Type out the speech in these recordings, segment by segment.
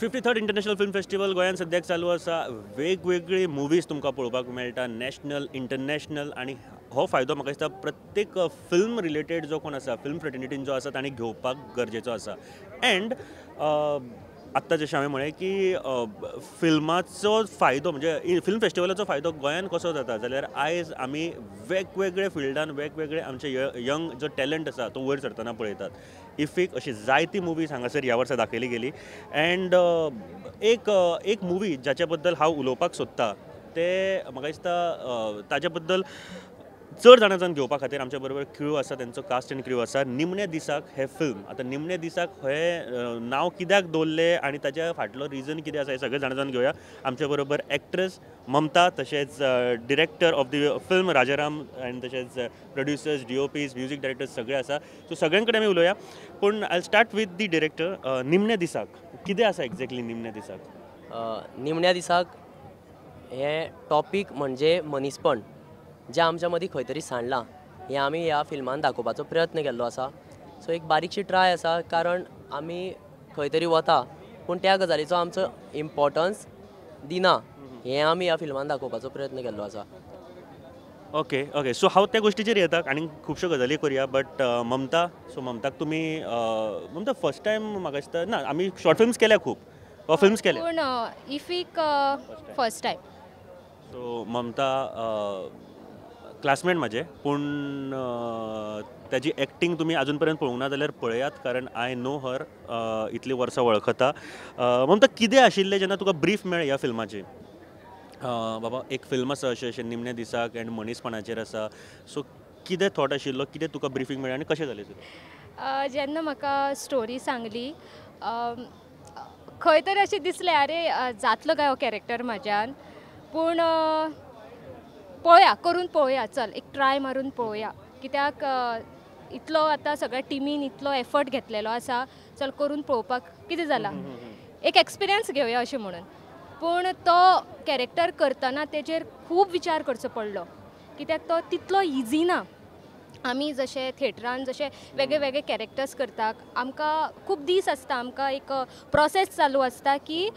53rd international film festival गोंयांत सद्याक चालू आसा. वेगवेगळी मुवीज तुमकां पळोवपाक मेळटा, नॅशनल, इंटरनॅशनल. आनी हो फायदो म्हाका दिसता प्रत्येक फिल्म रिलेटेड जो कोण आसा, फिल्म फ्रेटर्निटीन जो आसा, तांणी घेवपाक गरजेचो आसा. एंड आत्तां जशें हांवें म्हळें की फिल्माचो फायदो म्हणजे फिल्म फेस्टिवलाचो फायदो गोंयांत कसो जाता जाल्यार आयज आमी वेगवेगळे फिल्डान वेगवेगळे आमचे यंग जो टॅलंट आसा तो वयर सरतना पळयतात. इफीक अशी जायती मुवीज हांगासर ह्या वर्सा दाखयली गेली. एंड एक एक मुवी जाच्या बद्दल हांव उलोवपाक सोदता ते म्हाका दिसता ताच्या बद्दल चड जाणा जावन घेवपा खातीर आमच्या बरोबर क्रू आसा, तेंचो कास्ट एंड क्रू आसा. निमण्या दिसाक हें फिल्म, आतां निमण्या दिसाक हें नांव कित्याक दवरलें आनी ताच्या फाटलो रिजन कितें आसा हें सगळें जाणा जावन घेवया. आमच्या बरोबर एक्ट्रेस ममता, तशेंच director of the film Rajaram, आनी तशेंच producers, D O Ps, music directors सगळे आसा. सो सगळ्यां कडेन आमी उलोवया, पूण I start with the director. निमण्या दिसाक कितें आसा एक्झॅक्टली निमण्या दिसाक? निमण्या दिसाक हें टॉपीक म्हणजे मनीसपण जें आमच्या मदीं खंय तरी सांडलां हें आमी ह्या फिल्मान दाखोवपाचो प्रयत्न केल्लो आसा. सो एक बारीकशी ट्राय आसा, कारण आमी खंय तरी वता पूण त्या गजालीचो आमचो इम्पोर्टन्स दिना, हें आमी ह्या फिल्मान दाखोवपाचो प्रयत्न केल्लो आसा. ओके ओके, सो हांव त्या गोश्टीचेर येता आनी खुबश्यो गजाली करुया. बट ममता, सो ममताक तुमी, ममता फर्स्ट टायम म्हाका दिसता ना, आमी शॉर्ट फिल्म्स केल्या खूब, फिल्म्स केल्या, पूण इफीक फर्स्ट टायम. सो ममता क्लासमेट म्हाजें, पूण ताजी एक्टींग तुमी आजून पर्यंत पळोवंक ना जाल्यार पळयात, कारण I know हर, इतलीं वर्सां वळखता. ममता, कितें आशिल्लें जेन्ना तुका ब्रीफ मेळ्ळें ह्या फिल्माची, बाबा एक फिल्म आसा अशें अशें निमण्या दिसाक एंड मनीसपणाचेर आसा, सो कितें थॉट आशिल्लो, कितें तुका ब्रिफींग मेळ्ळें आनी कशें जालें सुरू? जेन्ना म्हाका स्टोरी सांगली खंय तरी अशें दिसलें अरे जातलो काय हो कॅरेक्टर म्हाज्यान, पूण पळोवया, करून पळोवया, चल एक ट्राय मारून पळोवया, कित्याक इतलो आतां सगळ्या टिमीन इतलो एफर्ट घेतलेलो आसा, चल करून पळोवपाक कितें जालां, एक एक्सपिरियन्स घेवया अशें म्हणून. पूण तो कॅरेक्टर करतना तेजेर खूब विचार करचो पडलो, कित्याक तो तितलो इजी ना. आमी जशे थिएटरान जशे वेगळे वेगळे कॅरेक्टर्स करता, आमकां खूब दीस आसता, आमकां एक प्रोसेस चालू आसता की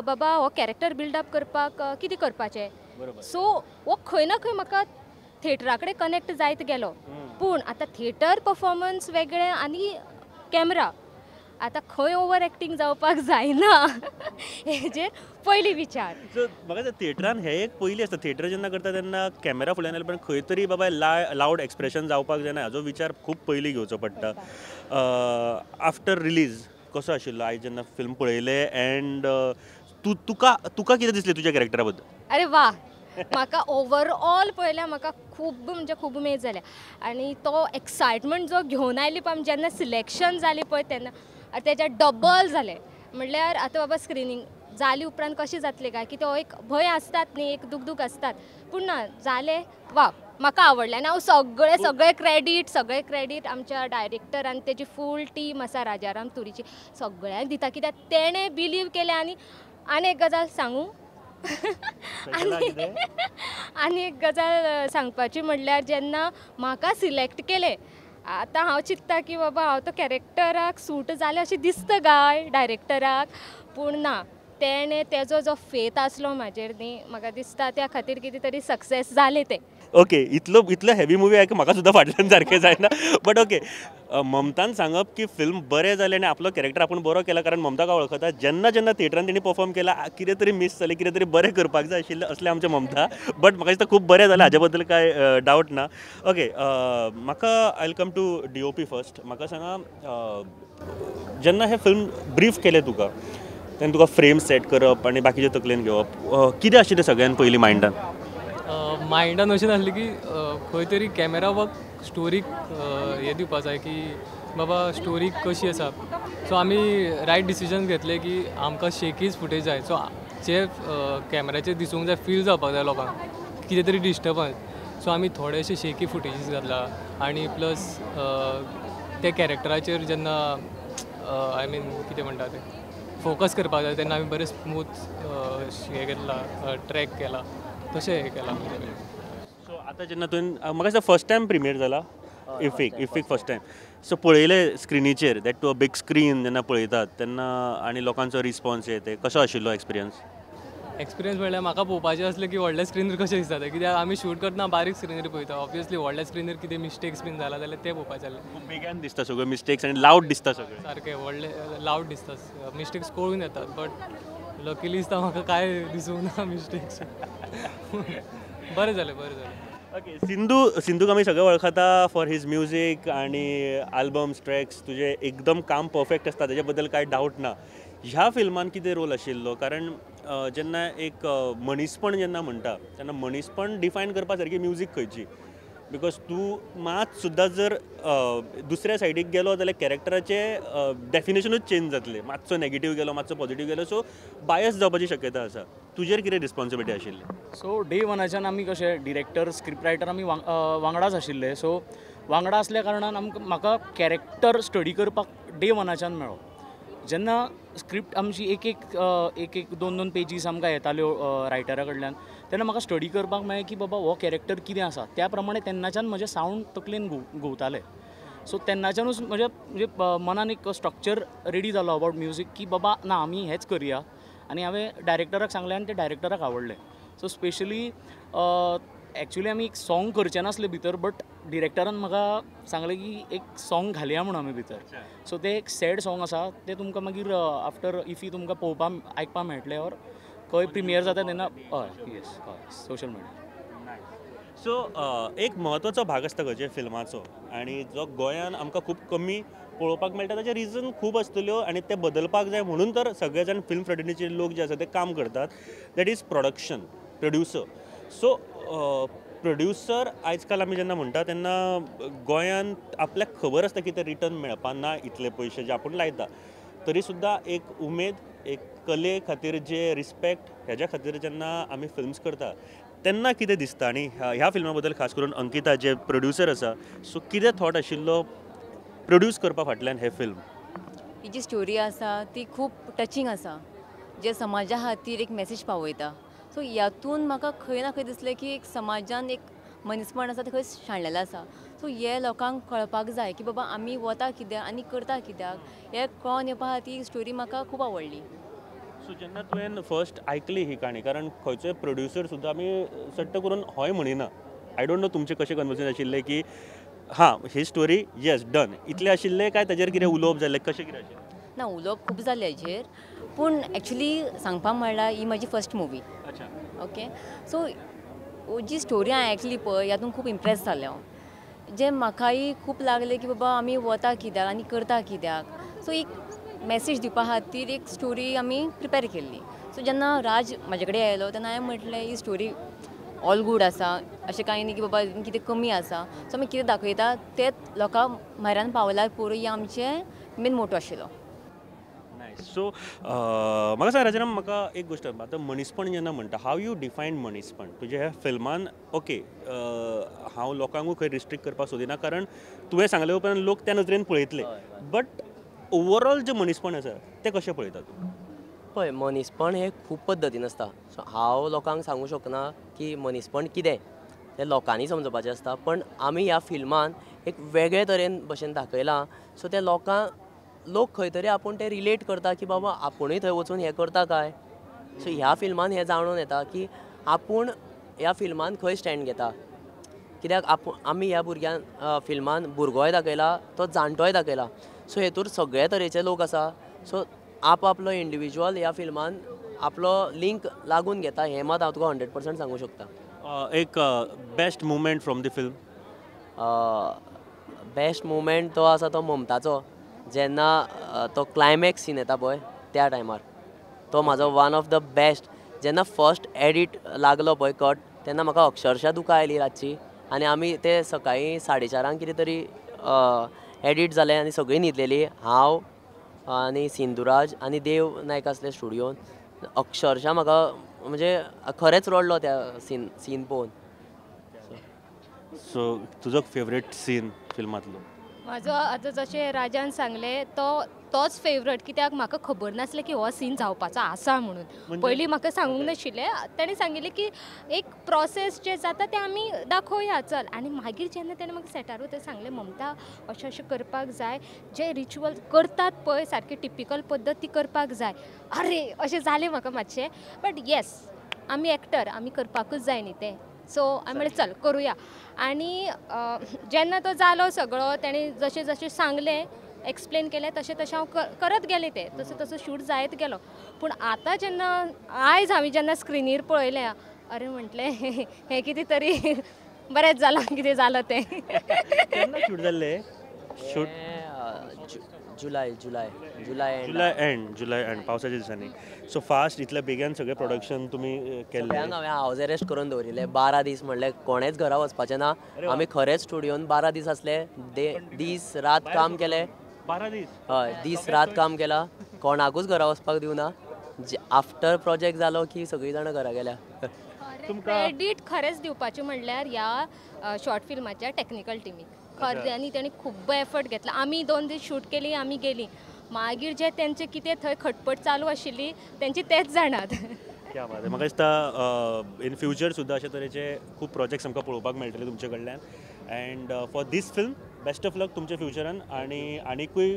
बाबा हो कॅरेक्टर बिल्डअप करपाक कितें करपाचें. सो हो खंय ना खंय म्हाका थिएटरा कडेन कनेक्ट जायत गेलो. पूण आतां थिएटर परफॉर्मन्स वेगळें आनी कॅमरा, आतां खंय ओवर एक्टींग जावपाक जायना हेजेर पयलीं विचार. सो म्हाका थिएटरान हें एक पयलीं आसता, थिएटर जेन्ना करता तेन्ना कॅमेरा फुडल्यान आयले पण खंय तरी बाबा लावड एक्सप्रेशन जावपाक जायना हाजो विचार खूब पयलीं घेवचो पडटा. आफ्टर रिलीज कसो आशिल्लो आयज जेन्ना फिल्म पळयलें एंड तूं तुका तुका कितें दिसलें तुज्या कॅरेक्टरा बद्दल? अरे वा, म्हाका ओवरऑल पळयल्यार म्हाका खूब म्हणजे खूब उमेद जाल्या आनी तो एक्सायटमेंट जो घेवन आयली पळय, जेन्ना सिलेक्शन जालें पळय तेन्ना तेज्या डबल जालें. म्हणल्यार आतां बाबा स्क्रिनींग जाली उपरांत कशें जातलें काय, की तो एक भंय आसतात न्ही, एक दुखदूख आसतात, पूण ना जालें, वा म्हाका आवडलें. आनी हांव सगळें सगळें क्रेडीट, सगळें क्रेडीट आमच्या डायरेक्टर आनी तेजी फूल टीम आसा राजाराम तुरीची, सगळ्यांक दिता, कित्याक तेणें बिलीव केलें. आनी आनी एक गजाल सांगू, आनी एक गजाल सांगपाची म्हणल्यार जेन्ना म्हाका सिलेक्ट केलें, आतां हांव चिंत्ता की बाबा हांव तो कॅरेक्टराक सूट जालें अशें दिसता काय डायरेक्टराक, पूण ना, तेणें तेजो जो फेथ आसलो म्हाजेर न्ही, म्हाका दिसता त्या खातीर कितें तरी सक्सेस जालें तें. ओके, इतलो इतलो हेवी मुवी आयक म्हाका सुद्दां फाटल्यान सारकें जायना, बट ओके. ममतान सांगप की फिल्म बरें जालें आनी आपलो कॅरेक्टर आपूण बरो केला, कारण ममताक हांव वळखता, जेन्ना जेन्ना थिएटरान तेणी परफॉर्म केला कितें तरी मीस जालें, कितें तरी बरें करपाक जाय आशिल्लें असलें आमचें ममता. बट म्हाका दिसता खूब बरें जालें, हाजे बद्दल कांय डावट ना. ओके, म्हाका I will come to D O P first. म्हाका सांगा, जेन्ना हें फिल्म ब्रीफ केलें तुका तेन्ना तुका फ्रेम सेट करप आनी बाकीचे तकलेन घेवप कितें आशिल्लें सगळ्यान पयलीं मायंडान? मायंडान अशें नासलें की खंय तरी कॅमेरा वर्क स्टोरीक हें दिवपा जाय की बाबा स्टोरी कशी आसा. सो आमी रायट डिसिजन घेतले की आमकां शेकीच फुटेज जाय, सो जे कॅमेराचेर दिसूंक जाय, फील जावपाक जाय लोकांक कितें तरी डिस्टर्बन्स. सो आमी थोडेशे शेकी फुटेजीस घातला आनी प्लस ते कॅरेक्टराचेर जेन्ना I mean कितें म्हणटा तें फोकस करपाक जाय तेन्ना आमी बरें स्मूथ हें घेतला, ट्रॅक केला, तशें हें केलां. सो आतां जेन्ना तुवें म्हाका दिसता फर्स्ट टायम प्रिमियर जाला, इफीक इफीक फर्स्ट टायम. सो पळयलें स्क्रिनीचेर, that too a big screen जेन्ना पळयतात तेन्ना आनी लोकांचो रिस्पॉन्स येते, कसो आशिल्लो एक्सपिरियन्स? एक्सपिरियन्स म्हणल्यार म्हाका पळोवपाचें आसलें की व्हडल्या स्क्रिनीर कशें दिसता तें, कित्याक आमी शूट करतना बारीक स्क्रिनीर पळयता. ऑब्वियसली व्हडल्या स्क्रिनीर कितें मिस्टेक्स बीन जाला जाल्यार तें पळोवपाचें जालें. खूब बेगान दिसता सगळ्यो मिस्टेक्स आनी लावड दिसता सगळें. सारकें व्हडलें लावड दिसता, मिस्टेक्स कळून येतात, बट लकीली दिसता म्हाका कांय दिसूंक ना मिस्टेक्स. बरें जालें, बरें जालें. ओके, सिंधू, सिंधूक आमी सगळे वळखता फॉर his music आनी आल्बम्स ट्रॅक्स. तुजें एकदम काम परफेक्ट आसता, ताजे बद्दल कांय डावट ना. ह्या फिल्मान कितें रोल आशिल्लो? कारण जेन्ना एक मनीसपण जेन्ना म्हणटा तेन्ना मनीसपण डिफायन करपा सारकी म्युजीक खंयची? Because तूं मात सुद्दां जर दुसऱ्या सायडीक गेलो जाल्यार कॅरेक्टराचें डेफिनेशनूच चेंज जातलें. मातसो नेगेटीव गेलो, मातसो पॉजिटीव गेलो, सो बायस जावपाची शक्यता आसा. तुजेर कितें रिस्पॉन्सिबिलिटी आशिल्ली? सो डे वनाच्यान आमी कशें डिरेक्टर, स्क्रिप्ट रायटर आमी वांगडाच आशिल्ले. सो वांगडा आसल्या कारणान आमकां म्हाका कॅरेक्टर स्टडी करपाक डे वनाच्यान मेळ्ळो. जेन्ना स्क्रिप्ट आमची एक एक एक एक दोन दोन पेजीस आमकां येताल्यो रायटरा कडल्यान, तेन्ना म्हाका स्टडी करपाक मेळ्ळें की बाबा हो कॅरेक्टर कितें आसा. त्या प्रमाणे तेन्नाच्यान म्हजें सावंड तकलेन घुंवतालें. सो तेन्नाच्यानूच म्हज्या म्हणजे मनान एक स्ट्रक्चर रेडी जालो अबावट म्युजीक की बाबा ना आमी हेंच करया. आनी हांवें डायरेक्टराक सांगलें आनी तें डायरेक्टराक आवडलें. सो स्पेशली एक्चुली आमी एक सॉंग करचे नासले भितर, बट डिरेक्टरान म्हाका सांगलें की एक सॉंग घालया म्हणून आमी भितर. सो तें एक सॅड सॉंग आसा, तें तुमकां मागीर आफ्टर इफी तुमकां पळोवपाक आयकपाक मेळटलें ऑर खंय प्रिमियर जाता तेन्ना. हय, येस, हय, सोशल मिडिया. सो एक म्हत्वाचो भाग आसता खंयच्या फिल्माचो आनी जो गोंयान आमकां खूब कमी पळोवपाक मेळटा, ताचें रिजन खूब आसतल्यो आनी ते बदलपाक जाय म्हणून तर सगळे जाण फिल्म फ्रेटर्निटीचे लोक जे आसा ते काम करतात. That is production, producer. So producer आयज काल आमी जेन्ना म्हणटा तेन्ना गोंयांत आपल्याक खबर आसता की ते रिटर्न मेळपा ना इतले पयशे जे आपूण लायता, तरी सुद्दां एक उमेद, एक कले खातीर जे रिस्पेक्ट, हेज्या खातीर जेन्ना आमी फिल्म्स करता तेन्ना कितें दिसता? आनी ह्या फिल्मा बद्दल खास करून अंकिता जे प्रोड्युसर आसा, सो कितें थॉट आशिल्लो प्रोड्यूस करपा फाटल्यान हें फिल्म? ही जी स्टोरी आसा ती खूब टचिंग आसा, जे समाजा खातीर एक मॅसेज पावयता. सो ह्यातून म्हाका खंय ना खंय दिसलें की एक समाजान एक मनीसपण आसा तें खंय सांडलेलें आसा. सो हे लोकांक कळपाक जाय की बाबा आमी वता कित्याक आनी करता कित्याक, हें कळोन येवपा खातीर स्टोरी म्हाका खूब आवडली. सो जेन्ना तुवें फर्स्ट आयकली ही काणी, कारण खंयचोय प्रोड्युसर सुद्दां आमी सट्ट करून हय म्हणिना. I don't know तुमचें कशें कन्वर्सेशन आशिल्लें की हां ही स्टोरी येस डन इतलें आशिल्लें काय ताजेर कितें उलोवप जालें, कशें कितें आशिल्लें? ना, उलोवप खूब जालें हेजेर, पूण एक्चुली सांगपा म्हणल्यार ही म्हजी फर्स्ट मुवी. ओके, सो जी स्टोरी हांवें आयकली पळय हातूंत खूब इम्प्रेस जालें हांव. जें म्हाकाय खूब लागलें की बाबा आमी वता कित्याक आनी करता कित्याक. सो एक मॅसेज दिवपा खातीर एक स्टोरी आमी प्रिपेर केल्ली. सो जेन्ना राज म्हाजे कडेन आयलो तेन्ना हांवें म्हटलें ही स्टोरी ऑल गूड आसा, अशें कांय न्ही की बाबा कितें कमी आसा. सो आमी कितें दाखयता तें लोकां म्हऱ्यान पावल्यार पुरो, ही आमचें मेन मोटो आशिल्लो. सो म्हाका सांग राजाराम, म्हाका एक गोश्ट आतां मनीसपण जेन्ना म्हणटा, how you define मनीसपण तुज्या ह्या फिल्मान? ओके, हांव लोकांकूय खंय रिस्ट्रिक्ट करपाक सोदिना, कारण तुवें सांगले उपरांत लोक त्या नदरेन पळयतले, बट ओवरऑल जें मनीसपण आसा तें कशें पळयता तूं? पळय, मनीसपण हें खूब पद्दतीन आसता. सो हांव लोकांक सांगूंक शकना की मनीसपण कितें तें लोकांनी समजपाचें आसता, पण आमी ह्या फिल्मान एक वेगळे तरेन भशेन दाखयलां. सो ते लोकांक, लोक खंय तरी आपूण ते रिलेट करता की बाबा आपुणूय थंय वचून हें करता काय. सो ह्या फिल्मान हें जाणून येता की आपूण ह्या फिल्मान खंय स्टँड घेता, कित्याक आपूण आमी ह्या भुरग्यान फिल्मान भुरगोय दाखयला, तो जाणटोय दाखयला. सो हेतूर सगळे तरेचे लोक आसा. सो आप आपलो इंडिविज्युअल ह्या फिल्मान आपलो लिंक लागून घेता, हें मात हांव तुका 100% सांगूंक शकता. एक best moment from the film? Best moment तो आसा तो ममताचो, जेन्ना तो क्लायमॅक्स सीन येता पळय त्या टायमार, तो म्हाजो वन ऑफ the best. जेन्ना फर्स्ट एडिट लागलो पळय कट, तेन्ना म्हाका अक्षरशा दुकां आयली रातची. आनी आमी ते सकाळीं 4:30 कितें तरी एडिट जालें आनी सगळीं न्हिदलेलीं, हांव आनी सिंधुराज आनी देव नायक आसले स्टुडियोन. अक्षरशा म्हाका म्हणजे खरेंच रडलो त्या सीन पळोवन. सो तुजो फेवरेट सीन फिल्मांतलो? म्हाजो आतां जशें राजान सांगलें तो तोच फेवरेट कित्याक म्हाका खबर नासलें की हो सीन जावपाचो आसा म्हणून. पयलीं म्हाका सांगूंक नाशिल्लें, ताणें सांगिल्लें की एक प्रोसेस जें जाता तें आमी दाखोवया चल. आनी मागीर जेन्ना ताणें म्हाका सेटार वतकीर सांगलें ममता अशें अशें करपाक जाय, जे रिच्युअल करतात पळय सारकी टिपिकल पद्दत ती करपाक जाय. अरे अशें जालें म्हाका मातशें, बट येस आमी एक्टर आमी करपाकूच जाय न्ही तें. सो हांवें म्हणलें चल करुया. आनी जेन्ना तो जालो सगळो, ताणें जशें जशें सांगलें एक्सप्लेन केलें तशें तशें हांव करत गेलें तें, तसो तसो शूट जायत गेलो. पूण आतां जेन्ना आयज हांवें जेन्ना स्क्रिनीर पळयलें, अरे म्हटलें हें कितें तरी बरेंच जालां कितें जालां तें. केन्ना शूट जाल्लें? Shoot July July July July end July end पावसाच्या दिसांनी. सो फास्ट इतल्या बेगीन सगळें प्रोडक्शन तुमी केल्लें? हांवें हावज अरेस्ट करून दवरिल्लें 12 दीस, म्हणलें कोणेंच घरा वचपाचें ना. आमी खरेंच स्टुडियोन 12 दीस आसले, दीस रात काम केलें. 12 दीस? हय, दीस रात काम केलां, कोणाकूच घरा वचपाक दिवना. आफ्टर प्रोजेक्ट जालो की सगळीं जाणां घरा गेल्या. क्रेडीट खरेंच दिवपाचें म्हणल्यार ह्या शॉर्ट फिल्माच्या टॅक्निकल टिमीक, खऱ्यांनी तांणी खूब एफर्ट घेतला. आमी 2 दीस शूट केली, आमी गेली, मागीर जे तेंचे कितें थंय खटपट चालू आशिल्ली तेंची तेच जाणात. क्या बात. म्हाका दिसता इन फ्युचर सुद्दां अशे तरेचे खूब प्रोजेक्ट्स आमकां पळोवपाक मेळटले तुमचे कडल्यान. And for this film best of luck तुमच्या फ्युचरान, आनी आनिकूय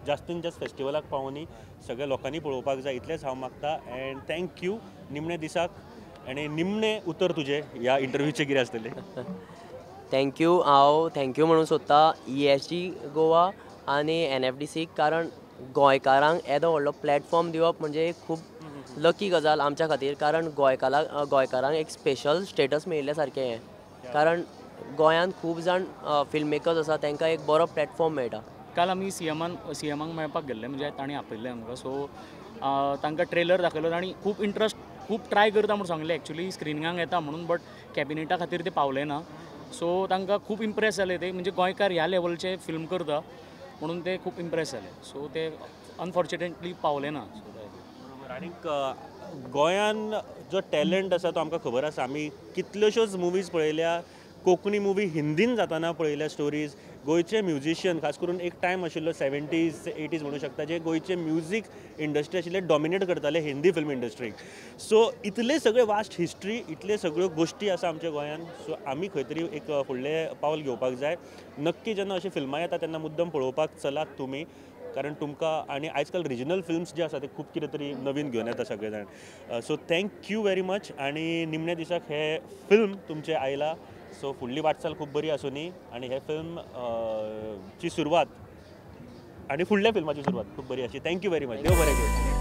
जास्तीन जास्त फेस्टिवलाक पावोनी सगळ्या लोकांनी पळोवपाक जाय इतलेंच हांव मागता. अँड thank you निमणे दिसाक आनी निमणें उतर तुजें ह्या इंटरव्यूचें कितें आसतलें? Thank you. हांव thank you म्हणूंक सोदता ESG Goa आनी NFDC, कारण गोंयकारांक येदो व्हडलो प्लॅटफॉर्म दिवप म्हणजे खूब लकी गजाल आमच्या खातीर, कारण गोंयकारांक एक स्पेशल स्टेटस मेळिल्ल्या सारकें हें, कारण गोंयांत खूब जाण फिल्म मेकर्स आसा, तांकां एक बरो प्लॅटफॉर्म मेळटा. काल आमी सीएमाक मेळपाक गेल्ले, म्हणजे तांणी आपयल्लें आमकां. सो तांकां ट्रेलर दाखयलो, तांणी खूब इंट्रस्ट, खूब ट्राय करता म्हूण सांगलें, एक्चुली स्क्रिनिंगाक येता म्हणून, बट कॅबिनेटा खातीर ते पावले ना. सो तांकां खूब इम्प्रेस जाले ते, म्हणजे गोंयकार ह्या लेवलचे फिल्म करता म्हणून ते खूब इम्प्रेस जाले. सो ते अनफॉर्च्युनेटली पावले ना. बरोबर. आनीक गोंयान जो टॅलंट आसा तो आमकां खबर आसा. आमी कितल्योश्योच मुवीज पळयल्या, कोंकणी मुवी हिंदीन जाताना पळयल्या स्टोरीज, गोंयचे म्युजिशियन खास करून एक टायम आशिल्लो 70s 80s म्हणू शकता, जे गोंयचे म्युजीक इंडस्ट्री आशिल्ले डॉमिनेट करताले हिंदी फिल्म इंडस्ट्रीक. सो इतले सगळे वास्ट हिस्ट्री, इतले सगळ्यो गोश्टी आसा आमच्या गोंयान. सो आमी खंय तरी एक फुडलें पावल घेवपाक जाय. नक्की जेन्ना अशी फिल्मां येता तेन्ना मुद्दम पळोवपाक चलात तुमी, कारण तुमकां आनी आयज काल रिजनल फिल्म्स जे आसा ते खूब कितें तरी नवीन घेवन येता सगळे जाण. So thank you very much. आनी निमण्या दिसाक हें फिल्म तुमचें आयलां, सो फुडली वाटचाल खूब बरी आसूनी आनी हे फिल्म ची सुरवात आनी फुडल्या फिल्माची सुरवात खूब बरी आशी. Thank you very much. देव बरें करूं.